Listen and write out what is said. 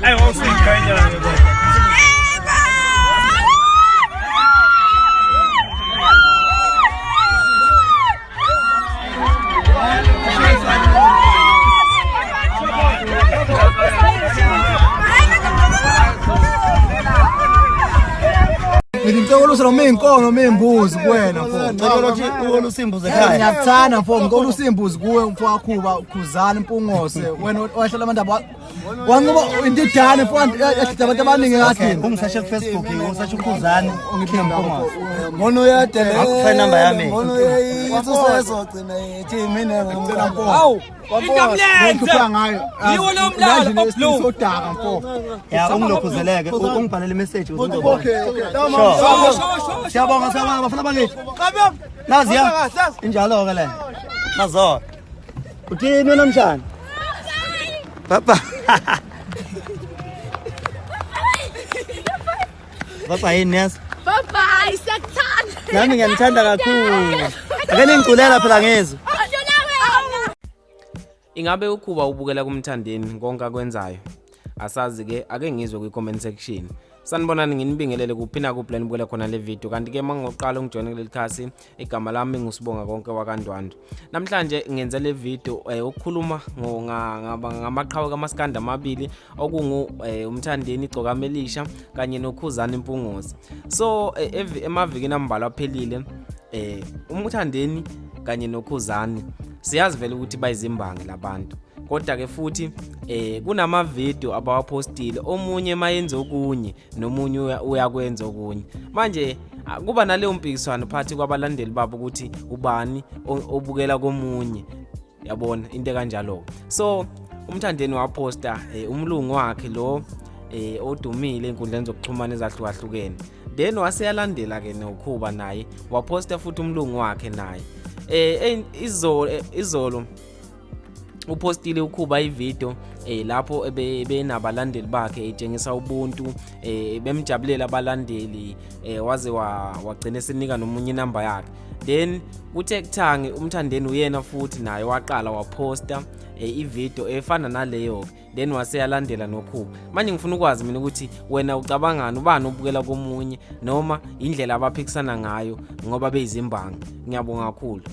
Ayi wawusuyiqhenya-ke kodwa. Ngithi ngicela ulusa noma iy'nkomo noma iy'mbuzi kuwena mfo. Ngicela ukuthi uwoluse imbuzi ekhaya. Ngiyakuthanda mfo, ngicela ulusa iy'mbuzi kuwe mfo wakhuba ukhuzani impungose wena owahlala abantu aba wanqoba intidane mfo ehlida abantu abaningi ekadini. Ungisashe ku Facebook, ungisashe ukhuzani. Ungiphi Mpungose. Ngono uyadelela. Akufake inamba yami. Ngono uyayitha usezogcina ethi mina Hawu, Inkamlenze! ngayo. Yiwo lo mlalo oblue. Sodaka mfo. Ya ungilokhuzeleke, ungibhalele message ukuze ngizobona. Okay, okay. Sure. Sho, sho, sho, sho. Siyabonga, siyabonga bafana bakithi. Naziya. Injalo ke le. Nazo. Uthini wena mshana? Papa. Papa yini yes? Bye bye, siyakuthanda. Nami ngiyanithanda kakhulu. Ake ningiculela phela ngizwe. Ingabe ukhuba ubukela kumthandeni konke akwenzayo? Asazi ke ake ngizwe kwi comment section. Sanibonani nginibingelele kuphi na kuphi la nibukela khona le video kanti ke mangoqala ungijoyine kuleli khasi igama lami ngusibonga konke wakandwandwe. Namhlanje ngenze le video ukukhuluma ngamaqhawe kamaskandi amabili okungu umthandeni igcokama elisha kanye nokhuzani Mpungose. So emavikini ambalwa aphelile umthandeni kanye nokhuzani siyazi vele ukuthi bayizimbangi labantu kodwa ke futhi kunama video abawapostile omunye mayenze okunye nomunye uyakwenza okunye manje kuba naleyo mpikiswano phakathi kwabalandeli babo ukuthi ubani obukela komunye yabona into kanjalo. So umthandeni waposta umlungu wakhe lo odumile enkundleni zokuxhumana ezahlukahlukene then waseyalandela ke nokhuba naye waposta futhi umlungu wakhe naye izolo upostile ukhuba ivideo lapho benabalandeli bakhe etshengisa ubuntu bemjabulela abalandeli waze wagcina esinika nomunye inamba yakhe. Then kuthe kuthangi umthandeni uyena futhi naye waqala waposta ivideo efana naleyo then waseyalandela nokhuba. Manje ngifuna ukwazi mina ukuthi wena ucabangani ubani obukela komunye noma indlela abaphikisana ngayo ngoba beyizimbangi. Ngiyabonga kakhulu.